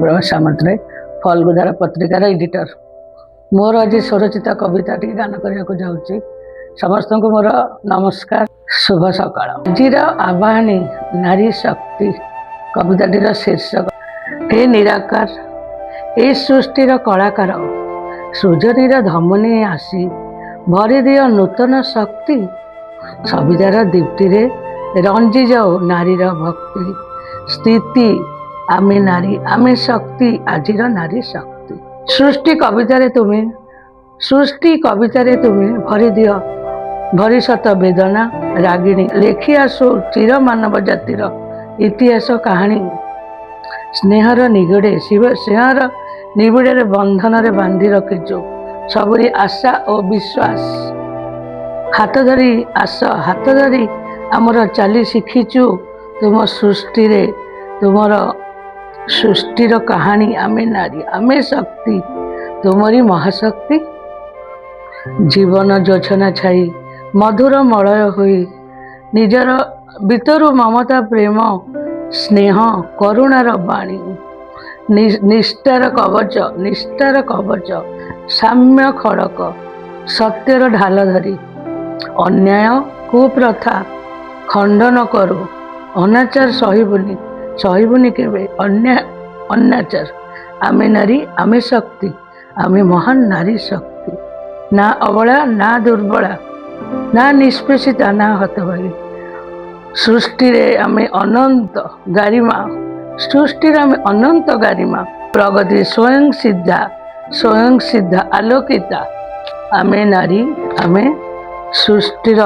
ପ୍ରଭା ସାମନ୍ତରାୟ, ଫଲ୍ଗୁଧାରା ପତ୍ରିକାର ଏଡିଟର। ମୋର ଆଜି ସ୍ୱରଚିତ କବିତାଟି ଗାନ କରିବାକୁ ଯାଉଛି। ସମସ୍ତଙ୍କୁ ମୋର ନମସ୍କାର, ଶୁଭ ସକାଳ। ଆଜିର ଆବାହନୀ ନାରୀ ଶକ୍ତି କବିତାଟିର ଶୀର୍ଷକ। ହେ ନିରାକାର, ଏ ସୃଷ୍ଟିର କଳାକାର, ସୃଜନୀର ଧମନୀ ଆସି ଭରିଦିଅ ନୂତନ ଶକ୍ତି। ସବିତାର ଦୀପ୍ତିରେ ରଞ୍ଜି ଯାଉ ନାରୀର ଭକ୍ତି ସ୍ଥିତି। ଆମେ ନାରୀ, ଆମେ ଶକ୍ତି, ଆଜିର ନାରୀ ଶକ୍ତି। ସୃଷ୍ଟି କବିତାରେ ତୁମେ, ସୃଷ୍ଟି କବିତାରେ ତୁମେ ଭରିଦିଅ ଭରିଶତ ବେଦନା ରାଗିଣୀ। ଲେଖି ଆସୁ ଚିର ମାନବ ଜାତିର ଇତିହାସ କାହାଣୀ। ସ୍ନେହର ନିଗଡ଼େ ଶିବ ସ୍ନେହର ନିବିଡ଼ରେ ବନ୍ଧନରେ ବାନ୍ଧି ରଖିଛୁ ସବୁରି ଆଶା ଓ ବିଶ୍ୱାସ। ହାତ ଧରି ଆସ, ହାତ ଧରି ଆମର ଚାଲି ଶିଖିଛୁ ତୁମ ସୃଷ୍ଟିରେ, ତୁମର ସୃଷ୍ଟିର କାହାଣୀ। ଆମେ ନାରୀ, ଆମେ ଶକ୍ତି, ତୁମରି ମହାଶକ୍ତି। ଜୀବନ ଜୋଛନା ଛାଇ ମଧୁର ମଳୟ ହୋଇ ନିଜର ଭିତରୁ ମମତା, ପ୍ରେମ, ସ୍ନେହ, କରୁଣାର ବାଣୀ, ନିଷ୍ଠାର କବଚ, ନିଷ୍ଠାର କବଚ, ସାମ୍ୟ ଖଡ଼କ, ସତ୍ୟର ଢାଲ ଧରି ଅନ୍ୟାୟ କୁପ୍ରଥା ଖଣ୍ଡନ କରୁ। ଅନାଚାର ସହିବୁନି, ସହିବୁନି କେବେ ଅନ୍ୟାୟ ଅନାଚାର। ଆମେ ନାରୀ, ଆମେ ଶକ୍ତି, ଆମେ ମହାନ ନାରୀ ଶକ୍ତି। ନା ଅବଳା, ନା ଦୁର୍ବଳା, ନା ନିଷ୍ପେଷିତା, ନା ହତଭାଗୀ। ସୃଷ୍ଟିରେ ଆମେ ଅନନ୍ତ ଗାରିମା, ସୃଷ୍ଟିରେ ଆମେ ଅନନ୍ତ ଗାରିମା। ପ୍ରଗତି ସ୍ୱୟଂ ସିଦ୍ଧା, ସ୍ୱୟଂ ସିଦ୍ଧା ଆଲୋକିତା। ଆମେ ନାରୀ, ଆମେ ସୃଷ୍ଟିର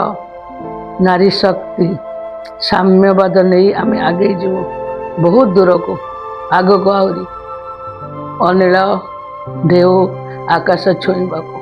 ନାରୀ ଶକ୍ତି। ସାମ୍ୟବାଦ ନେଇ ଆମେ ଆଗେଇ ଯିବୁ ବହୁତ ଦୂରକୁ, ଆଗକୁ ଆହୁରି ଅନିଳ ଢେଉ ଆକାଶ ଛୁଇଁବାକୁ।